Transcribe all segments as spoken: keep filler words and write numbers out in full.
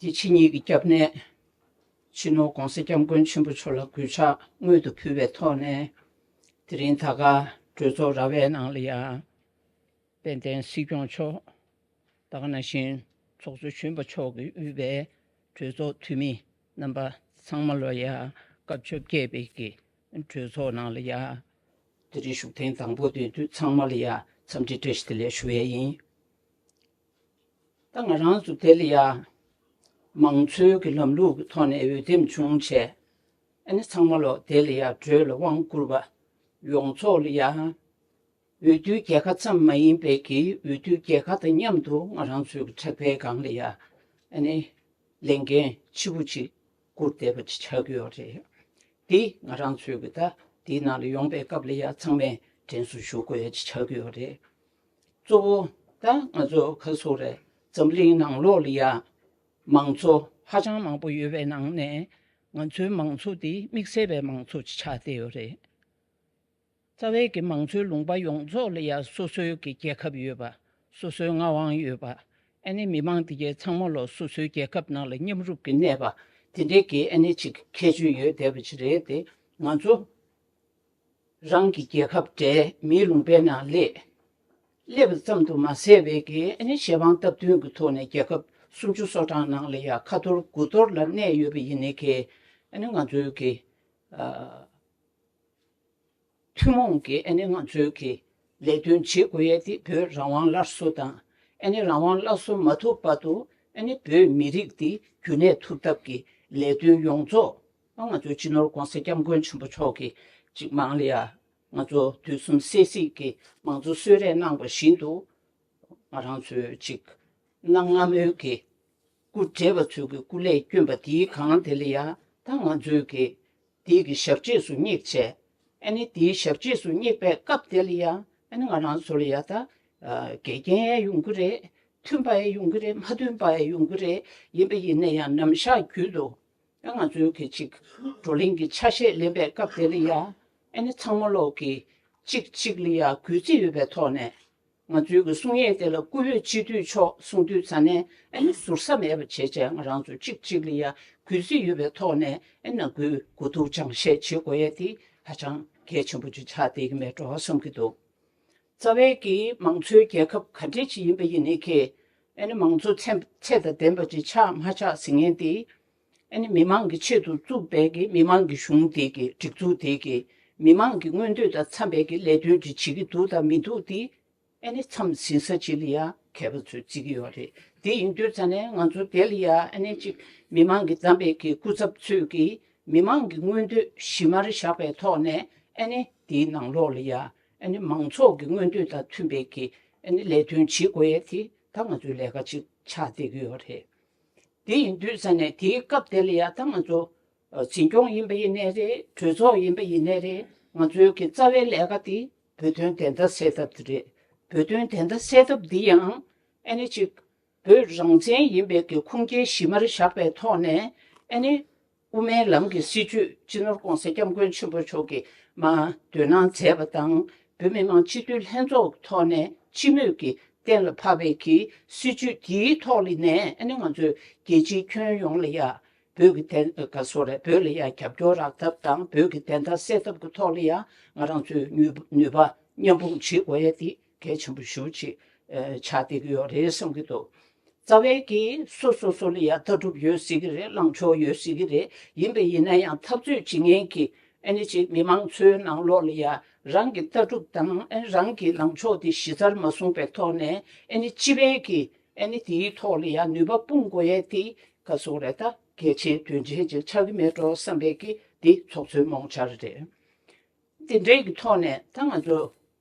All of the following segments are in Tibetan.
དེ་ཕྱི་ཉིན་གྱི་སྐྱབས་གནས་སྤྱི་ནོར་༧གོང་ས་༧སྐྱབས་མགོན་ཆེན་པོ་མཆོག་ལ་གུས་ཕྱག་སྔོན་དུ་ཕུལ་བའི་ཐོག་ནས། དེ་རིང་ད་ག་གྲོས་ཚོགས་ར་བའི་ནང་ལ་ཡང་དཔལ་ལྡན་སྲིད་སྐྱོང་མཆོག་ད་ག་ནང་བཞིན་ཚོགས་གཙོ་གཞོན་པ་མཆོག་གིས་དབུས་པའི་གྲོས་ཚོགས་འཐུས་མི་རྣམ་པ་ཚང་མ་ལ་ཡང་སྐབས་བཅོ་བརྒྱད་པའི་གི་གྲོས་ཚོགས་ནང་ལ་ཡང་དེ་རིང་བཞུགས་ཐེངས་དང་པོ་དེ་དུས་ཚང་མ་ལ་ཡང་འཚམས་འདྲི་བཀྲ་ཤིས་བདེ་ལེགས་ཞུ་ཡས་ཡིན། ད་ང་རང་ཚོ་དེ་ལ་ཡ་མང་གཙོའི་གི་ལམ་ལུགས་ཀྱི་ཐོག་ནས་འོས་འདེམས་བྱུང་བྱས། ཨ་ནི་ཚང་མ་ལོ་དེ་ལ་ཡ་གྲོས་ལ་དབང་བསྐུར་བ། ཡོངས་རྫོགས་ལ་ཡ་འོས་བསྡུའི་རྒྱལ་ཁ་ཙམ་མ་ཡིན་པའི་གི་འོས་བསྡུའི་རྒྱལ་ཁ་དང་མཉམ་དུ་ང་རང་ཚོའི་གི་ཕྲག་པའི་སྒང་ལ་ཡ་ཨ་ནི་ལས་འགན་ལྕི་པོ་ཅིག་བསྐུར་བསྡད་པ་ཅིག་ཆགས་ཀྱི་ཡོད་རེད། འདི་ང་རང་ཚོའི་གི་ད་འདིའི་ནང་ལ་ཡོང་པའི་སྐབས་ལ་ཡ་ཚང་མས་དྲན་གསོ་ཞུ་དགོས་ཡ་ཅིག་ཆགས་ཀྱི་ཡོད་རེད། གཙོ་བོ་ད་ང་ཚོ་ག་ཚོད་རེད། འཛམ་གླིང་ནང་ལོགས་ལ་ཡ་མང་གཙོ་ཧ་ཅང་མང་པོ་ཡོད་པའི་ནང་ནས་ང་ཚོའི་མང་གཙོ་འདི་དམིགས་བསལ་བའི་མང་གཙོ་ཅིག་ཆགས་བསྡད་ཡོད་རེད། རྩ་བའི་གི་མང་གཙོའི་ལུང་པ་ཡོངས་རྫོགས་ལ་ཡ་སོ་སོའི་གི་རྒྱལ་ཁབ་ཡོད་པ། སོ་སོའི་མངའ་དབང་ཡོད་པ། ཨ་ནི་མི་མང་དེ་གའི་ཚང་མ་ལོ་སོ་སོའི་རྒྱལ་ཁབ་ནང་ལ་མཉམ་རུབ་ཀྱི་གནས་པ་དེ་འདྲའི་གི་ཨ་ནི་ཅིག་ཁྱད་ཆོས་ཡོད་བསྡད་པ་ཅིག་རེད་དེ། ང་ཚོ་རང་གི་རྒྱལ་ཁབ་བྲལ་མིའི་ལུང་པའི་ནང་སླེབས། སླེབས་པ་ཙམ་དུ་མ་ཟད་པའི་གི་ཨ་ནི་ཞལ་དབང་སྟབས་བསྟུན་གྱི་ཐོག་ནས་རྒྱལ་ཁབ་སུམ་ཅུ་སོ་གྲངས་ནང་ལ་ཡ་ཁ་ཐོར་དགུ་ཐོར་ལ་གནས་ཡོད་པ་ཡིན་ནའི་གི་ཨ་ནི་ང་ཚོའི་གི་ཨ། ཐུན་མོང་གི་ཨ་ནི་ང་ཚོའི་གི་ལས་དོན་བྱེད་དགོས་ཡས་དེ་བོད་རང་དབང་སླར་གསོ་དང་། ཨ་ནི་རང་དབང་སླར་གསོ་མ་ཐུབ་བར་དུ་ཨ་ནི་བོད་མི་རིགས་དེ་རྒྱུན་གནས་ཐུབ་ཐབས་ཀྱི་ལས་དོན་ཡོངས་རྫོགས་ཨ་ང་ཚོའི་སྤྱི་ནོར་༧གོང་ས་༧སྐྱབས་མགོན་ཆེན་པོ་མཆོག་གིས་ཅིག་མང་ལ་ཡ་ང་ཚོ་དུས་གསུམ་གསལ་གཟིགས་ཀྱི་མང་གཙོ་གསོལ་རས་གནང་བ་བཞིན་དུ། ང་རང་ཚོའི་ཅིག་གནའ་སྔ་མོའི་གི་སྐུ་བགྲེས་པ་ཚོའི་གི་སྐུ་ལས་བསྐྱོན་པ་དེའི་སྒང་དེ་ལ་ཡ་ད་ང་ཚོའི་གི་དེའི་གི་ཞབས་རྗེས་སུ་བསྙེགས་བྱས། ཨ་ནི་དེའི་ཞབས་རྗེས་སུ་བསྙེགས་པའི་སྐབས་དེ་ལ་ཡ་ཨ་ནི་ང་རང་ཚོ་ལ་ཡ་ད་འགལ་རྐྱེན་ཡང་ཡོང་གི་རེད། མཐུན་པ་ཡང་ཡོང་གི་རེད། མ་མཐུན་པ་ཡང་ཡོང་གི་རེད། ཡིན་པ་ཡིན་ན་ཡང་ནམ་ཞག་རྒྱུན་དུ་ཨ་ང་ཚོའི་གི་ཅིག་བགྲོ་གླེང་གི་ཆ་ཤས་ལེན་པའི་སྐབས་དེ་ལ་ཡ་ཨ་ནི་ཚང་མ་ལོག་གི་གཅིག་གཅིག་ལ་ཡ་གུས་བརྩི་ཡོད་པའི་ཐོག་ནས། ང་ཚོའི་གི་གསུང་ཡས་དེ་ལ་སྐུ་བོད་སྤྱི་འཐུས་མཆོག་གསུང་དུས་ཙ་ནས་ཨ་ནི་ཟུར་ཟ་མེད་པ་བྱས་བྱས་ང་རང་ཚོ་གཅིག་གཅིག་ལ་ཡ་གུས་བརྩི་ཡོད་པའི་ཐོག་ནས་ཨ་ནི་ནང་ཁུལ་གོ་བསྡུར་སྦྱང་བཤད་བྱེད་དགོས་ཡས་དེ་ཧ་ཅང་གལ་ཆེན་པོ་ཅིག་ཆགས་བསྡད་ཀྱི་མེད་འགྲོ་བསམ་གྱི་འདུག་རྩ་བའི་གི་མང་གཙོའི་རྒྱལ་ཁབ་ག་འདྲས་ཅིག་ཡིན་པ་ཡིན་ནའི་གི་ཨ་ནི་མང་གཙོ་ཚད་ཚད་དང་ལྡན་པ་ཅིག་ཆགས་མ་ཆགས་ཟེར་མཁན་དེ་ཨ་ནི་མི་མང་གི་ཆེད་དུ་བཙུགས་པའི་གི་མི་མང་གི་གཞུང་དེ་གི་སྒྲིག་འཛུགས་དེ་གི་མི་མང་གི་མངོན་འདོད་དང་འཚམ་པའི་གི་ལས་དོན་ཅིག་བྱེད་ཀྱི་འདུག་དང་མི་འདུག་དེ། ཨ་ནི་མཚམས་ཟིན་ས་ཅིག་ལ་ཡ་མཁས་པ་ཚོས་བརྩི་གི་ཡོད་རེད། དེ་ཡིན་དུས་ཙ་ནས་ང་ཚོ་དེ་ལ་ཡ་ཨ་ནི་ཅིག་མི་མང་གི་བདམས་པའི་གི་སྐུ་ཚབ་ཚོས་ཀྱིས་མི་མང་གི་མངོན་འདོད་གཞི་མར་བཞག་པའི་ཐོག་ནས་ཨ་ནི་དེའི་ནང་ལོགས་ལ་ཡ་ཨ་ནི་མང་ཚོགས་ཀྱི་མངོན་འདོད་དང་མཐུན་པའི་གི་ཨ་ནི་ལས་དོན་བྱེད་དགོས་ཡས་དེ་ད་ང་ཚོའི་ལས་ཀ་ཅིག་ཆགས་བསྡད་ཀྱི་ཡོད་རེད། དེ་ཡིན་དུས་ཙ་ནས་དེའི་སྐབས་དེ་ལ་ཡ་ད་ང་ཚོ་འཛིན་སྐྱོང་ཡིན་པ་ཡིན་ནའི་རེད། གྲོས་ཚོགས་ཡིན་པ་ཡིན་ནའི་རེད། ང་ཚོའི་གི་རྩ་བའི་ལས་ཀ་དེ་བོད་དོན་བདེན་མཐའ་གསལ་ཐབས་དེ་རེད། བོད་དོན་བདེན་མཐའ་གསལ་ཐབས་འདི་ཡང་ཨ་ནི་ཅིག་བོད་རང་བཙན་ཡིན་པའི་གི་ཁུངས་སྐྱེལ་གཞི་མར་བཞག་པའི་ཐོག་ནས་ཨ་ནི་དབུ་མའི་ལམ་གྱི་སྲིད་བྱུས་སྤྱི་ནོར་༧གོང་ས་༧སྐྱབས་མགོན་ཆེན་པོ་མཆོག་གིས་མར་འདོན་གནང་མཛད་པ་དང་། བོད་མི་མང་སྤྱི་འཐུས་ལྷན་ཚོགས་ཀྱི་ཐོག་ནས་སྤྱི་མོས་ཀྱིས་གཏན་ལ་ཕབ་པའི་གི་སྲིད་བྱུས་དེའི་ཐོག་ལ་ནས་ཨ་ནི་ང་ཚོས་རྒྱལ་སྤྱིའི་ཁྱོན་ཡོངས་ལ་ཡ། བོད་ཀྱི་བདེན་ག་སོ་རེད། བོད་ལ་ཡ་རྒྱབ་སྐྱོར་རག་ཐབས་དང་བོད་ཀྱི་བདེན་མཐའ་གསལ་ཐབས་ཀྱི་ཐོག་ལ་ཡ་ང་རང་ཚོའི་ནུས་ནུས་པ་མཉམ་སྤུངས་བྱེད་དགོས་ཡ་དེ་གལ་ཆེན་པོ་ཞེ་པོ་ཅིག་ཆགས་བསྡད་ཀྱི་ཡོད་རེད་བསམ་གྱི་འདུག་རྩ་བའི་གི་སོ་སོ་སོ་ལ་ཡ་ལྟ་གྲུབ་ཡོད་སྲིད་ཀྱི་རེད། ལངས་ཕྱོགས་ཡོད་སྲིད་ཀྱི་རེད། ཡིན་པ་ཡིན་ན་ཡང་འཐབ་རྩོད་བྱེད་མཁན་གྱི་ཨ་ནི་ཅིག་མི་མང་ཚོའི་ནང་ལོགས་ལ་ཡ་རང་གི་ལྟ་གྲུབ་དང་ཨ་ནི་རང་གི་ལངས་ཕྱོགས་དེ་གཞི་རྩར་མ་བཟུང་པའི་ཐོག་ནས་ཨ་ནི་སྤྱི་པའི་གི་ཨ་ནི་དེའི་ཐོག་ལ་ཡ་ནུས་པ་སྤུངས་དགོས་ཡས་དེ་ག་སོ་རེད། ད་གལ་ཆེའི་དོན་ཆེན་ཅིག་ཆགས་ཀྱི་མེད་འགྲོ་བསམ་པའི་གི་དེ་ཚོགས་གཙོའི་རྨོངས་འཆར་རེད། དེ་འདྲའི་གི་ཐོག་ནས་ད་ང་ཚོ་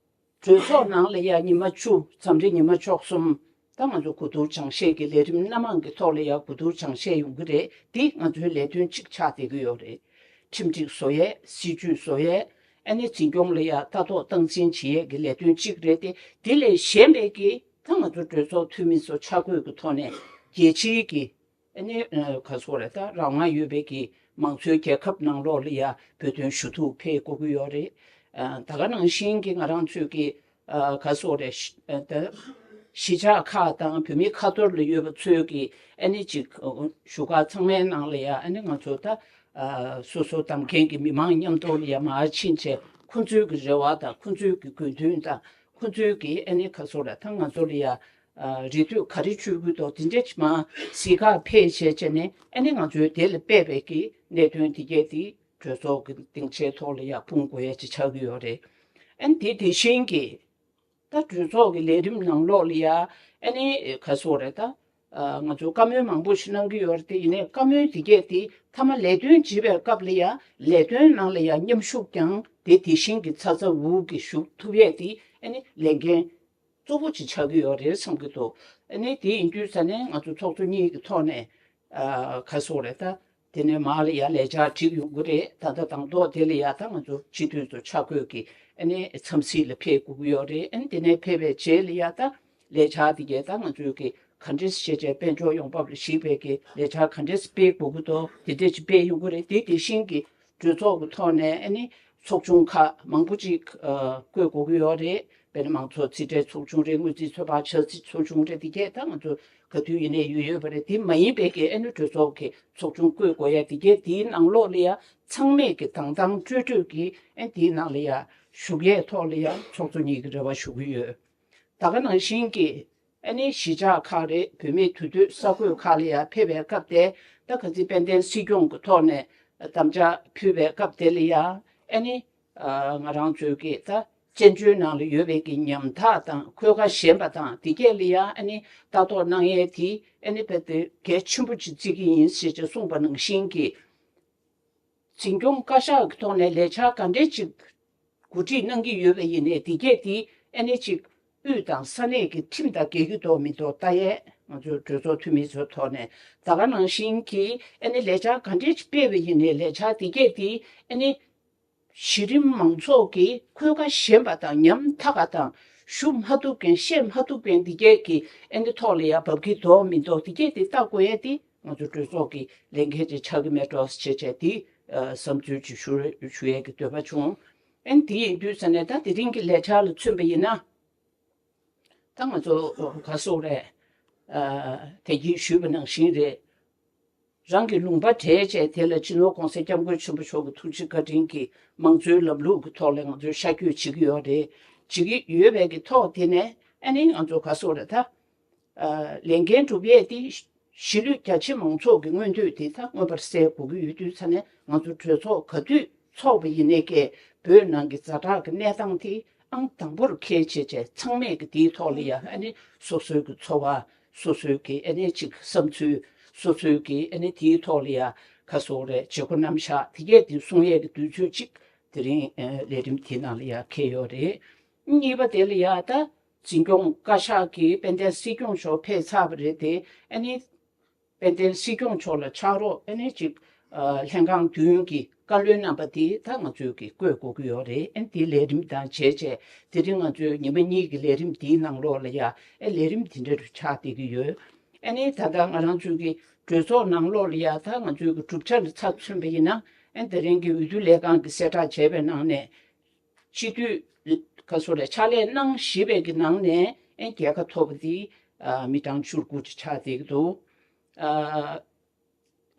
གྲོས་ཚོགས་ནང་ལ་ཡ་ཉི་མ་བཅུ། འཚམས་འདྲི་ཉི་མ་བཅུ་གསུམ། ད་ང་ཚོ་གོ་བསྡུར་སྦྱང་བཤད་ཀྱི་ལས་རིམ་སྣ་མང་གི་ཐོག་ལ་ཡ་གོ་བསྡུར་སྦྱང་བཤད་ཡོང་གི་རེད། འདི་ང་ཚོའི་ལས་དོན་གཅིག་ཆགས་བསྡད་ཀྱི་ཡོད་རེད། ཁྲིམས་སྒྲིག་བཟོ་ཡས། སྲིད་ཇུས་བཟོ་ཡས། ཨ་ནི་འཛིན་སྐྱོང་ལ་ཡ་ལྟ་རྟོག་སྟངས་འཛིན་བྱེད་ཡས་ཀྱི་ལས་དོན་གཅིག་རེད་དེ། འདི་ལས་གཞན་པའི་གི་ད་ང་ཚོ་གྲོས་ཚོགས་འཐུས་མི་ཚོ་ཆ་བགོས་ཀྱི་ཐོག་ནས་རྒྱལ་སྤྱིའི་གི་ཨ་ནི་ཨ་ག་ཟེར་དགོས་རེད། ད་རང་དབང་ཡོད་པའི་གི་མང་གཙོའི་རྒྱལ་ཁབ་ནང་ལོགས་ལ་ཡ་བོད་དོན་ཞུ་གཏུག་ཕེབས་དགོས་ཀྱི་ཡོད་རེད། ཨ་ད་ག་ནང་བཞིན་གྱི་ང་རང་ཚོའི་གི་ཨ་ག་ཟེར་དགོས་རེད། ཨ་ད་ གཞིས་ཆགས་ཁག་དང་བོད་མི་ཁ་ཐོར་ལ་ཡོད་པ་ཚོའི་གི་ཨ་ནི་ཅིག་བཞུགས་སྒར་ཚང་མའི་ནང་ལ་ཡ་ཨ་ནི་ང་ཚོ་ད་སོ་སོ་འདེམས་མཁན་གྱི་མི་མང་མཉམ་དུ་ལ་ཡ་མར་ཕྱིན་བྱས་ཁོང་ཚོའི་གི་རེ་བ་དང་ཁོང་ཚོའི་གི་དགོས་འདུན་དང་ཁོང་ཚོའི་གི་ཨ་ནི་ག་ཟེར་རེད་ད་ང་ཚོ་ལ་ཡ་རེ་ལྟོས་ག་རེ་བྱེད་དགོས་འདུག་དེ་འདྲ་ཅིག་མར་གཟིགས་གར་ཕེབས་བྱས་བྱས་ནས་ཨ་ནི་ང་ཚོའི་དེ་ལ་དཔག་པའི་གི་གནད་དོན་དེ་གས་དེ་གྲོས་ཚོགས་ཀྱི་སྡིངས་ཆའི་ཐོག་ལ་ཡ་སྤུངས་དགོས་ཡ་ཅིག་ཆགས་ཀྱི་ཡོད་རེད། ཨ་ནི་དེ་དེ་བཞིན་གྱི་ད་གྲོས་ཚོགས་ཀྱི་ལས་རིམ་ནང་ལོགས་ལ་ཡ་ཨ་ནི་ག་ཟེར་རེད་ད། ང་ཚོ་བཀའ་མོལ་མང་པོ་ཞིག་གནང་གི་ཡོད་རེད་དེ་ཡིན་ནའི་བཀའ་མོལ་དེ་གས་དེ་མཐའ་མ་ལས་དོན་བྱེད་པའི་སྐབས་ལ་ཡ་ལས་དོན་ནང་ལ་ཡ་མཉམ་ཞུགས་ཀྱང་དེ་དེ་བཞིན་གྱི་ཚ་ཚ་འུར་འུར་གྱིས་ཞུགས་ཐུབ་ཡས་དེ་ཨ་ནི་ལས་འགན་གཙོ་བོ་ཅིག་ཆགས་ཀྱི་ཡོད་རེད་བསམ་གྱི་འདུག་ཨ་ནི་དེ་ཡིན་དུས་ཙ་ནས་ང་ཚོ་ཚོགས་གཙོ་གཉིས་ཀྱི་ཐོག་ནས་ག་ཟེར་རེད་ད། དེ་ནས་མར་ལ་ཡ་ལས་འཆར་བསྒྲིགས་ཡོང་གི་རེད། ད་ལྟ་དང་ཐོག་དེ་ལ་ཡ་ད་ང་ཚོ་སྤྱི་འཐུས་ཚོ་ཆ་བགོས་ཀྱིས་ཨ་ནི་འཚམས་གཟིགས་ལ་ཕེབས་དགོས་ཀྱི་ཡོད་རེད། ཨ་ནི་དེ་ནས་ཕེབས་པའི་རྗེས་ལ་ཡ་ད་ལས་འཆར་དེ་གས་ད་ང་ཚོས་ཀྱི་ག་འདྲས་བྱས་བྱས་དཔལ་འབྱོར་ཡོང་འབབ་ལ་གཞིགས་པའི་གི་ལས་འཆར་ག་འདྲས་སྤེལ་དགོས་ཀྱི་འདུག་དེ་འདྲས་ཅིག་སྤེལ་ཡོང་གི་རེད། དེ་དེ་བཞིན་གྱི་གྲོས་ཚོགས་ཀྱི་ཐོག་ནས་ཨ་ནི་ཚོགས་ཆུང་ཁག་མང་པོ་ཅིག་བསྐོ་དགོས་ཀྱི་ཡོད་རེད། དཔེར་ན་མང་ཚོགས་རྩིས་ཁྲའི་ཚོགས་ཆུང་རེད། དངུལ་རྩིས་ཚོད་དཔག་ཆ་རྩིས་ཚོགས་ཆུང་རེད། དེ་གས་ད་ང་ཚོ་ག་དུས་ཡིན་ནའི་ཡོད་ཡོད་པ་རེད། དེ་མ་ཡིན་པའི་གི་ཨ་ནི་གྲོས་ཚོགས་ཀྱི་ཚོགས་ཆུང་བསྐོ་དགོས་ཡ་དེ་གས་དེའི་ནང་ལོགས་ལ་ཡ་ཚང་མས་གི་དྭངས་དྭངས་སྤྲོས་སྤྲོས་ཀྱི་ཨ་ནི་དེའི་ནང་ལ་ཡ་ཞུགས་ཡས་ཐོག་ལ་ཡ་ཚོགས་གཙོ་གཉིས་ཀྱི་རེ་བ་ཞུ་གི་ཡོད། ད་ག་ནང་བཞིན་གྱི་ཨ་ནི་གཞིས་ཆགས་ཁག་རེད། བོད་མིའི་དུས་སྟོན་ས་ཁུལ་ཁག་ལ་ཡ་ཕེབས་པའི་སྐབས་དེ་ད་ག་ཚོད་དཔལ་ལྡན་སྲིད་སྐྱོང་གི་ཐོག་ནས་དམ་བཅའ་ཕུལ་བའི་སྐབས་དེ་ལ་ཡ་ཨ་ནི་ང་རང་ཚོའི་གི་ད་བཙན་བྱོལ་ནང་ལ་ཡོད་པའི་གི་ཉམ་ཐག་དང་འཁོས་ཀ་ཞན་པ་དང་དེ་གས་ལ་ཡ་ཨ་ནི་ལྟ་རྟོག་གནང་ཡས་དེ་ཨ་ནི་དཔེ་དེ་གལ་ཆེན་པོ་ཅིག་བརྩི་གི་ཡིན་ཞེས་ཅིག་གསུངས་པ་ནང་བཞིན་གྱི། འཛིན་སྐྱོང་བཀའ་ཤག་གི་ཐོག་ནས་ལས་འཆར་ག་འདྲས་ཅིག་གོ་སྒྲིག་གནང་གི་ཡོད་པ་ཡིན་ནའི་དེ་གས་དེ་ཨ་ནི་ཅིག་དབུས་དང་ས་གནས་ཀྱི་ཁྲིམས་དང་འགལ་གྱི་འདུག་མི་འདུག་ལྟ་ཡས་ང་ཚོའི་གྲོས་ཚོགས་འཐུས་མི་ཚོའི་ཐོག་ནས་ད་ག་ནང་བཞིན་གྱི་ཨ་ནི་ལས་འཆར་ག་འདྲས་ཅིག་སྤེལ་བ་ཡིན་ནའི་ལས་འཆར་དེ་གས་དེ་ཨ་ནི་གཞི་རིམ་མང་ཚོགས་ཀྱི་འཁོས་ཀ་ཞན་པ་དང་ཉམ་ཐག་པ་དང་ཞུ་མ་ཐུབ་མཁན་བཤད་མ་ཐུབ་མཁན་དེ་གས་ཀྱི་ཨ་ནི་ཐོག་ལ་ཡ་འབབ་ཀྱི་འདུག་མི་འདུག་དེ་གས་དེ་ལྟ་དགོས་ཡས་དེ། ང་ཚོ་གྲོས་ཚོགས་ཀྱི་ལས་འགན་ཅིག་ཆགས་ཀྱི་མེད་འགྲོ་ཞེས་བྱས་དེ་བསམ་ཚུལ་ཅིག་ཞུ་ཞུ་ཡས་ཀྱི་འདོད་པ་བྱུང་། ཨན་དེ་ཡིན་དུས་ཙ་ནས་ད་དེ་རིང་གི་ལས་འཆར་ལ་མཚོན་པ་ཡིན་ན། ད་ང་ཚོ་ག་སོག་རེད། དེ་གིས་ཞུས་པ་ནང་བཞིན་རེད། རང་གི་ལུང་པ་བྲལ་བྱས་དེ་ལ་སྤྱི་ནོར་༸གོང་ས་༸སྐྱབས་མགོན་ཆེན་པོ་མཆོག་གི་ཐུགས་རྗེ་བཀའ་དྲིན་གྱིས་མང་གཙོའི་ལམ་ལུགས་ཀྱི་ཐོག་ལ་ང་ཚོས་ཤར་བསྐྱོད་བྱེད་ཀྱི་ཡོད་རེད། བྱེད་ཀྱི་ཡོད་པའི་གི་ཐོག་དེ་ནས་ཨ་ནི་ང་ཚོ་ག་སོག་རེད་ད། ལས་འགན་སྒྲུབ་ཡས་དེ་གཞིས་ལུས་རྒྱ་ཆེ་མང་ཚོགས་ཀྱི་མངོན་འདོད་དེ་ད་མངོན་པར་གསལ་དགོས་ཀྱི་ཡོད་དུས་ཙ་ནས་ང་ཚོ་གྲོས་ཚོགས་ག་དུས་ཚོགས་པ་ཡིན་ནའི་ཀྱེ་བོད་ནང་གི་ཛ་དྲག་གི་གནས་སྟངས་དེ་ཨང་དང་པོར་འཁེལ་བྱས་བྱས་ཚང་མས་ཀྱི་དེའི་ཐོག་ལ་ཡ་ཨ་ནི་སོ་སོའི་གི་འཚོ་བ་སོ་སོའི་གི་ཨ་ནི་ཅིག་བསམ་ཚུལ་སོ་སོའི་གི་ཨ་ནི་དེའི་ཐོག་ལ་ཡ་ག་སོག་རེད་བྱེད་སྒོ་རྣམ་གཞག་དེ་གས་དེ་གསུང་ཡས་ཀྱི་དུས་ཚོད་ཅིག་དེ་རིང་ལས་རིམ་དེ་ནང་ལ་ཡ་འཁེལ་ཡོད་རེད། གཉིས་པ་དེ་ལ་ཡ་ད། འཛིན་སྐྱོང་བཀའ་ཤག་གིས་དཔལ་ལྡན་སྲིད་སྐྱོང་མཆོག་ཕེབས་ཚར་བ་རེད་དེ་ཨ་ནི། དཔལ་ལྡན་སྲིད་སྐྱོང་མཆོག་ལ་ཕྱག་རོགས་ཨ་ནི་ཅིག་ལྷན་ཁང་བདུན་གྱི་བཀའ་བློན་རྣམ་པ་དེ་ད་ང་ཚོས་ཀྱི་བསྐོས་དགོས་ཀྱི་ཡོད་རེད། ཨ་ནི་དེའི་ལས་རིམ་དང་བྱས་བྱས་དེ་རིང་ང་ཚོའི་ཉི་མ་གཉིས་ཀྱི་ལས་རིམ་དེའི་ནང་ལོགས་ལ་ཡ་ཨ་ལས་རིམ་དེ་འདྲ་རུ་ཆགས་བསྡད་ཀྱི་ཡོད། ཨ་ནི་ད་ལྟ་ང་རང་ཚོའི་གི་གྲོས་ཚོགས་ནང་ལོགས་ལ་ཡ་ད་ང་ཚོའི་གི་གྲུབ་ཆ་ལ་ཚབ་མཚོན་པ་ཡིན་ན་ཨ་ནི་དེ་རིང་གི་འོས་བསྡུ་ལས་ཁང་གི་གསལ་བསྒྲགས་བྱས་པའི་ནང་ནས། སྤྱི་འཐུས་ག་ཚོད་རེད་ཕྱག་ལས་གནང་བཞིན་པའི་གི་ནང་ནས་ཨེ་རྒྱལ་ཁ་ཐོབ་པ་དེ་མི་གྲངས་བཅུ་དགུ་ཅིག་ཆགས་བསྡད་ཀྱི་འདུག་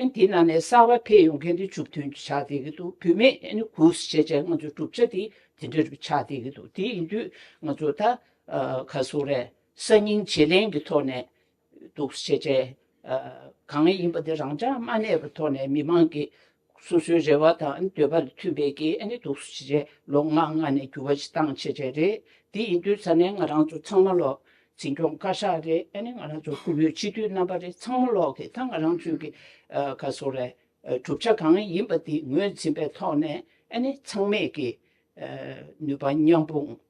ཨེ་དེའི་ནང་ནས་གསར་པ་ཕེབས་ཡོང་མཁན་དེ་བཅུ་བདུན་ཅིག་ཆགས་བསྡད་ཀྱི་འདུག་བུད་མེད་ཨེ་ནི་དགུ་ཟེར་བྱས་ང་ཚོའི་གྲུབ་ཆ་དེ་དེ་འདྲ་རུ་ཆགས་བསྡད་ཀྱི་འདུག་དེ་ཡིན་དུས་ང་ཚོ་ད་ག་ཚོད་རེད་གསར་རྙིང་བརྗེ་ལེན་གྱི་ཐོག་ནས། འདུག་སེ་བྱས་བྱས། གང་ཡིན་པ་དེ་རང་འཇགས་མ་གནས་པའི་ཐོག་ནས་མི་མང་གི་སོ་སོའི་རེ་བ་དང་འདོད་པ་ལ་མཐུན་པའི་གི་ཨ་ནི་འདུག་སེ་བྱས་ལོ་ལྔ་ལྔ་ནས་འགྱུར་བ་ཞིག་བཏང་བྱས་བྱས་རེད། དེ་ཡིན་དུས་ས་ནས་ང་རང་ཚོ་ཚང་མ་ལོ་འཛིན་སྐྱོང་བཀའ་ཤག་རེད། ཨ་ནི་ང་རང་ཚོ་སྐུ་ལུས་སྤྱི་འཐུས་རྣམ་པ་རེད། ཚང་མ་ལོག་གི་ད་ང་རང་ཚོའི་གི་ག་སོ་རེད། གྲུབ་ཆ་གང་ཡིན་པ་དེ་ངོས་འཛིན་པའི་ཐོག་ནས་ཨ་ནི་ཚང་མས་གི་ནུས་པ་མཉམ་སྤུངས།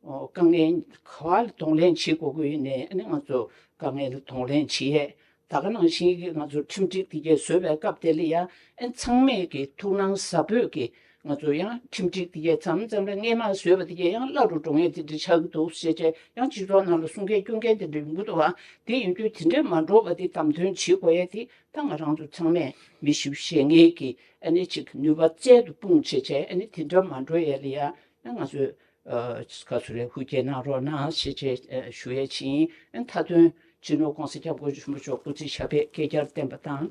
དཀའ་ངལ་ག་བ་ལ་གདོང་ལེན་བྱེད་དགོས་ཀྱི་ཡོད་ནའི་ཨ་ནི་ང་ཚོ་དཀའ་ངལ་ལ་གདོང་ལེན་བྱེད་ཡས། ད་ག་ནང་བཞིན་གྱི་ང་ཚོ་ཁྲིམས་སྒྲིག་དེ་གས་བཟོས་པའི་སྐབས་དེ་ལ་ཡང་ཨ་ནི་ཚང་མས་ཀྱི་ཐུགས་སྣང་ཟབ་པོས་ཀྱི་ང་ཚོ་ཡང་ཁྲིམས་སྒྲིག་དེ་གས་མཚམས་མཚམས་ལ་སྔས་མ་བཟོས་པ་དེ་གས་ཡང་བརླག་རུ་འགྲོ་ངེས་དེ་འདྲ་ཆགས་ཀྱི་འདུག་ཟེར་བྱས་ཡང་སྤྱི་ཚོགས་ནང་ལ་གསུང་སྐད་སྐྱོན་མཁན་དེ་འདྲ་ཡོང་གི་འདུག་བ། དེ་ཡིན་དུས་དེ་འདྲས་མ་འགྲོ་བ་དེ་དམ་དོན་བྱེད་དགོས་ཡས་དེ་ད་ང་རང་ཚོ་ཚང་མས་མི་ཞིབ་བཤད་མཁན་གྱི་ཨ་ནི་ཅིག་ནུས་པ་རྩལ་དུ་སྤུངས་བྱས་བྱས་ཨ་ནི་དེ་འདྲ་མ་འགྲོ་ཡས་ལ་ཡང་ང་ཚོས། ཨ་ག་ཚོད་རེད། ཧུར་བསྐྱེད་གནང་རོགས་གནང་ཞེས་བྱས་ཨ་ཞུ་ཡས་ཕྱིན། ཨ་མཐའ་དོན་སྤྱི་ནོར་༸གོང་ས་༸སྐྱབས་མགོན་ཆེན་པོ་མཆོག་སྐུ་ཚེ་ཞབས་པད་བསྐལ་བརྒྱར་བརྟན་པ་དང་།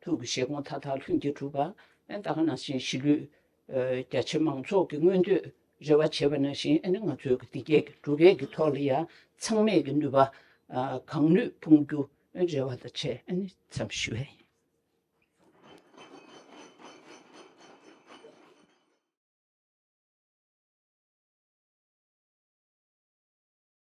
ཐུགས་ཀྱི་བཞེད་དགོངས་མཐའ་དག་ལྷུན་གྱིས་གྲུབ་པ། ཨ་ད་ག་ནང་བཞིན་གཞིས་ལུས་ཨ་རྒྱ་ཆེ་མང་ཚོགས་ཀྱི་མངོན་འདོད་རེ་བ་བྱེད་པ་ནང་བཞིན། ཨ་ནི་ང་ཚོའི་གི་འདི་སྐད་ཀྱི་སྒྲུབ་ཡས་ཀྱི་ཐོག་ལ་ཡང་ཚང་མས་ཀྱི་ནུས་པ་ཨ་གང་ནུས་སྤུངས་རྒྱུ་རེ་བ་དང་བཅས་ཨ་ནི་མཚམས་ཞུ་ཡས་ཡིན།